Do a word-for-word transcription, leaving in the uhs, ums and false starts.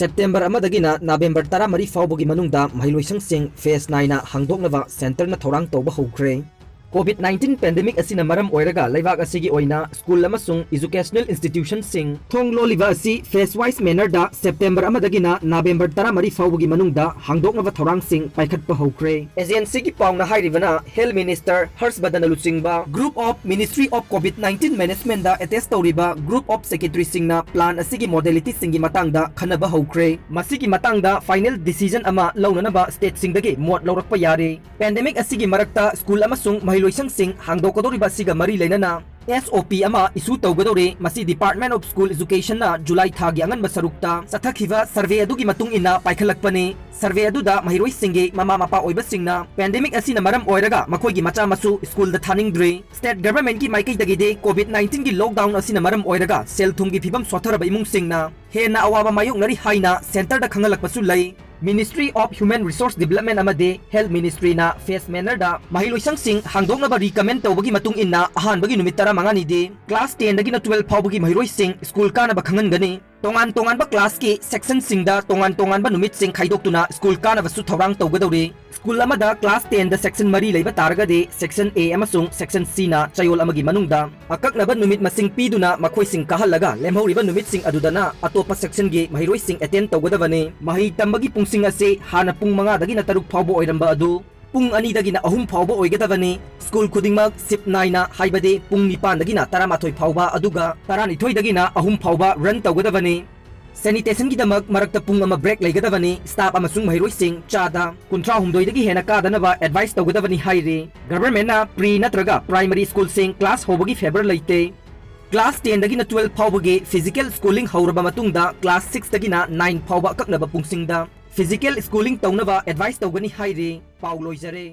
September ꯑꯃꯗꯒꯤꯅ November ꯇꯔꯥꯃꯔꯤ ꯐꯥꯎꯕꯒꯤ ꯃꯅꯨꯡꯗ ꯃꯍꯩꯂꯣꯏꯁꯪꯁꯤꯡ ꯐꯦꯁ ꯅꯥꯏꯅ ꯍꯥꯡꯗꯣꯛꯅꯕ ꯁꯦꯟꯇꯔꯅ ꯊꯧꯔꯥꯡ ꯇꯧꯕ ꯍꯧꯈ꯭ꯔꯦ꯫ ꯀꯣꯚꯤꯗ ꯅꯥꯏꯟꯇꯤꯟ ꯄꯦꯟꯗꯦꯃꯤꯛ ꯑꯁꯤꯅ ꯃꯔꯝ ꯑꯣꯏꯔꯒ ꯂꯩꯕꯥꯛ ꯑꯁꯤꯒꯤ ꯑꯣꯏꯅ ꯁ꯭ꯀꯨꯜ ꯑꯃꯁꯨꯡ ꯏꯖꯨꯀꯦꯁꯅꯦꯜ ꯏꯟꯁꯇꯤꯇ꯭ꯌꯨꯁꯟꯁꯤꯡ ꯊꯣꯡ ꯂꯣꯜꯂꯤꯕ ꯑꯁꯤ ꯐꯦꯁ ꯋꯥꯏꯁ ꯃꯦꯅꯔꯗ ꯁꯦꯞꯇꯦꯝꯕꯔ ꯑꯃꯗꯒꯤꯅ ꯅꯕꯦꯝꯕꯔ ꯇꯔꯥꯃꯔꯤ ꯐꯥꯎꯕꯒꯤ ꯃꯅꯨꯡꯗ ꯍꯥꯡꯗꯣꯛꯅꯕ ꯊꯧꯔꯥꯡꯁꯤꯡ ꯄꯥꯏꯈꯠꯄ ꯍꯧꯈ꯭ꯔꯦ꯫ ꯑꯦꯖꯦꯟꯁꯤꯒꯤ ꯄꯥꯎꯅ ꯍꯥꯏꯔꯤꯕꯅ ꯍꯦꯜꯊ ꯃꯤꯅꯤꯁꯇꯔ ꯍꯔꯁ ꯕꯔꯙꯟꯅ ꯂꯨꯆꯤꯡꯕ group of ministry of covid nineteen ꯃꯦꯅꯦꯖꯃꯦꯟꯗ ꯑꯦꯇꯦꯆ ꯇꯧꯔꯤꯕ ꯒ꯭ꯔꯨꯞ ꯑꯣꯐ ꯁꯦꯀ꯭ꯔꯦꯇꯔꯤꯁꯤꯡꯅ ꯄ꯭ꯂꯥꯟ ꯑꯁꯤꯒꯤ ꯃꯣꯗꯦꯂꯤꯇꯤꯁꯤꯡꯒꯤ ꯃꯇꯥꯡꯗ ꯈꯟꯅꯕ ꯍꯧꯈ꯭ꯔꯦ꯫ ꯃꯁꯤꯒꯤ ꯃꯇꯥꯡꯗ ꯐꯥꯏꯅꯦꯜ ꯗꯤꯁꯤꯖꯟ ꯑꯃ ꯂꯧꯅꯅꯕ ꯁ꯭ꯇꯦꯠꯁꯤꯡꯗꯒꯤ ꯃꯣꯠ ꯂꯧꯔꯛꯄ ꯌꯥꯔꯦ꯫ ꯄꯦꯟꯗꯦꯃꯤꯛ ꯑꯁꯤꯒꯤ ꯃꯔꯛꯇ ꯁ꯭ꯀꯨꯜ ꯑꯃꯁꯨꯡ ꯃꯍꯩꯂꯣꯏꯁꯪꯁꯤꯡ ꯍꯥꯡꯗꯣꯛꯀꯗꯧꯔꯤꯕ ꯑꯁꯤꯒ ꯃꯔꯤ ꯂꯩꯅꯅ ꯑꯦꯁ ꯑꯣ ꯄꯤ ꯑꯃ ꯏꯁꯨ ꯇꯧꯒꯗꯧꯔꯤ꯫ ꯃꯁꯤ Department of School Educationꯅ ꯖꯨꯂꯥꯏ ꯊꯥꯒꯤ ꯑꯉꯟꯕ ꯁꯔꯨꯛꯇ ꯆꯠꯊꯈꯤꯕ ꯁꯔꯚꯦ ꯑꯗꯨꯒꯤ ꯃꯇꯨꯡ ꯏꯟꯅ ꯄꯥꯏꯈꯠꯂꯛꯄꯅꯤ꯫ ꯁꯔꯚꯦ ꯑꯗꯨꯗ ꯃꯍꯩꯔꯣꯏꯁꯤꯡꯒꯤ ꯃꯃꯥ ꯃꯄꯥ ꯑꯣꯏꯕꯁꯤꯡꯅ ꯄꯦꯟꯗꯦꯃꯤꯛ ꯑꯁꯤꯅ ꯃꯔꯝ ꯑꯣꯏꯔꯒ ꯃꯈꯣꯏꯒꯤ ꯃꯆꯥ ꯃꯁꯨ ꯁ꯭ꯀꯨꯜꯗ ꯊꯥꯅꯤꯡꯗ꯭ꯔꯤ꯫ ꯁ꯭ꯇꯦꯠ ꯒꯚꯔꯟꯃꯦꯟꯠꯀꯤ ꯃꯥꯏꯀꯩꯗꯒꯤꯗꯤ ꯀꯣꯚꯤꯗ ꯅꯥꯏꯟꯇꯤꯟꯒꯤ ꯂꯣꯛꯗꯥꯎꯟ ꯑꯁꯤꯅ ꯃꯔꯝ ꯑꯣꯏꯔꯒ ꯁꯦꯜ ꯊꯨꯝꯒꯤ ꯐꯤꯕꯝ ꯁꯣꯠꯊꯔꯕ ꯏꯃꯨꯡꯁꯤꯡꯅ ꯍꯦꯟꯅ ꯑꯋꯥꯕ ꯃꯥꯌꯣꯛꯅꯔꯤ ꯍꯥꯏꯅ ꯁꯦꯟꯇꯔꯗ ꯈꯪꯍꯜꯂꯛꯄꯁꯨ ꯂꯩ꯫ Ministry of Human Resource Development ꯑꯃꯗꯤ Health Ministryꯅ ꯐꯦꯁ ꯃꯦꯅꯔꯗ ꯃꯍꯩꯂꯣꯏꯁꯪꯁꯤꯡ ꯍꯥꯡꯗꯣꯛꯅꯕ ꯔꯤꯀꯃꯦꯟ ꯇꯧꯕꯒꯤ ꯃꯇꯨꯡ ꯏꯟꯅ ꯑꯍꯥꯟꯕꯒꯤ ꯅꯨꯃꯤꯠ ꯇꯔꯥꯃꯉꯥꯅꯤꯗꯤ ꯀ꯭ꯂꯥꯁ ꯇꯦꯟꯗꯒꯤꯅ ꯇꯨꯋꯦꯜꯐ ꯐꯥꯎꯕꯒꯤ ꯃꯍꯩꯔꯣꯏꯁꯤꯡ ꯁ꯭ꯀꯨꯜ ꯀꯥꯅꯕ ꯈꯪꯍꯟꯒꯅꯤ꯫ ꯇꯣꯉꯥꯟ ꯇꯣꯉꯥꯟꯕ ꯀ꯭ꯂꯥꯁꯀꯤ ꯁꯦꯛꯁꯟꯁꯤꯡꯗ ꯇꯣꯉꯥꯟ ꯇꯣꯉꯥꯟꯕ ꯅꯨꯃꯤꯠꯁꯤꯡ ꯈꯥꯏꯗꯣꯛꯇꯨꯅ ꯁ꯭ꯀꯨꯜ ꯀꯥꯅꯕꯁꯨ ꯊꯧꯔꯥꯡ ꯇꯧꯒꯗꯧꯔꯤ꯫ ꯁ꯭ꯀꯨꯜ ꯑꯃꯗ ꯀ꯭ꯂꯥꯁ ꯇꯦꯟꯗ ꯁꯦꯛꯁꯟ ꯃꯔꯤ ꯂꯩꯕ ꯇꯥꯔꯒꯗꯤ ꯁꯦꯛꯁꯟ ꯑꯦ ꯑꯃꯁꯨꯡ ꯁꯦꯛꯁꯟ ꯁꯤꯅ ꯆꯌꯣꯜ ꯑꯃꯒꯤ ꯃꯅꯨꯡꯗ ꯑꯀꯛꯅꯕ ꯅꯨꯃꯤꯠ ꯃꯁꯤꯡ ꯄꯤꯗꯨꯅ ꯃꯈꯣꯏꯁꯤꯡ ꯀꯥꯍꯜꯂꯒ ꯂꯦꯝꯍꯧꯔꯤꯕ ꯅꯨꯃꯤꯠꯁꯤꯡ ꯑꯗꯨꯗꯅ ꯑꯇꯣꯞꯄ ꯁꯦꯛꯁꯟꯒꯤ ꯃꯍꯩꯔꯣꯏꯁꯤꯡ ꯑꯦꯇꯦꯟ ꯇꯧꯒꯗꯕꯅꯤ꯫ ꯃꯍꯩ ꯇꯝꯕꯒꯤ ꯄꯨꯡꯁꯤꯡ ꯑꯁꯤ ꯍꯥꯟꯅ ꯄꯨꯡ ꯃꯉꯥꯗꯒꯤꯅ ꯇꯔꯨꯛ ꯐꯥꯎꯕ ꯑꯣꯏꯔꯝꯕ ꯑꯗꯨ ꯄꯨꯡ ꯑꯅꯤꯗꯒꯤꯅ ꯑꯍꯨꯝ ꯐꯥꯎꯕ ꯑꯣꯏꯒꯗꯕꯅꯤ꯫ ꯁ꯭ꯀꯨꯜ ꯈꯨꯗꯤꯡꯃꯛ ꯁꯤꯐ ꯅꯥꯏꯅ, ꯍꯥꯏꯕꯗꯤ ꯄꯨꯡ ꯅꯤꯄꯥꯟꯗꯒꯤꯅ ꯇꯔꯥꯃꯥꯊꯣꯏ ꯐꯥꯎꯕ, ꯑꯗꯨꯒ ꯇꯔꯥꯅꯤꯊꯣꯏꯗꯒꯤꯅ ꯑꯍꯨꯝ ꯐꯥꯎꯕ ꯔꯟ ꯇꯧꯒꯗꯕꯅꯤ꯫ ꯁꯦꯅꯤꯇꯦꯁꯟꯒꯤꯗꯃꯛ ꯃꯔꯛꯇ ꯄꯨꯡ ꯑꯃ ꯕ꯭ꯔꯦꯛ ꯂꯩꯒꯗꯕꯅꯤ꯫ ꯁ꯭ꯇꯥꯐ ꯑꯃꯁꯨꯡ ꯃꯍꯩꯔꯣꯏꯁꯤꯡ ꯆꯥꯗ ꯀꯨꯟꯊ꯭ꯔꯥꯍꯨꯝꯗꯣꯏꯗꯒꯤ ꯍꯦꯟꯅ ꯀꯥꯗꯅꯕ ꯑꯦꯗꯚꯥꯏꯁ ꯇꯧꯒꯗꯕꯅꯤ ꯍꯥꯏꯔꯤ꯫ ꯒꯚꯔꯟꯃꯦꯟꯠꯅ ꯄ꯭ꯔꯤ ꯅꯠꯇ꯭ꯔꯒ ꯄ꯭ꯔꯥꯏꯃꯔꯤ ꯁ꯭ꯀꯨꯜꯁꯤꯡ ꯀ꯭ꯂꯥꯁ ꯍꯧꯕꯒꯤ ꯐꯦꯚꯔ ꯂꯩꯇꯦ꯫ ꯀ꯭ꯂꯥꯁ ꯇꯦꯟꯗꯒꯤꯅ ꯇꯨꯋꯦꯜꯐ ꯐꯥꯎꯕꯒꯤ ꯐꯤꯖꯤꯀꯦꯜ ꯁ꯭ꯀꯨꯂꯤꯡ ꯍꯧꯔꯕ ꯃꯇꯨꯡꯗ ꯀ꯭ꯂꯥꯁ ꯁꯤꯛꯁꯇꯒꯤꯅ ꯅꯥꯏꯟ ꯐꯥꯎꯕ ꯑꯀꯛꯅꯕ ꯄꯨꯡꯁꯤꯡꯗ ꯐꯤꯖꯤꯀꯦꯜ ꯁ꯭ꯀꯨꯂꯤꯡ ꯇꯧꯅꯕ ꯑꯦꯗꯚꯥꯏꯁ ꯇꯧꯒꯅꯤ ꯍꯥꯏꯔꯤ꯫ ꯄꯥꯎ ꯂꯣꯏꯖꯔꯦ꯫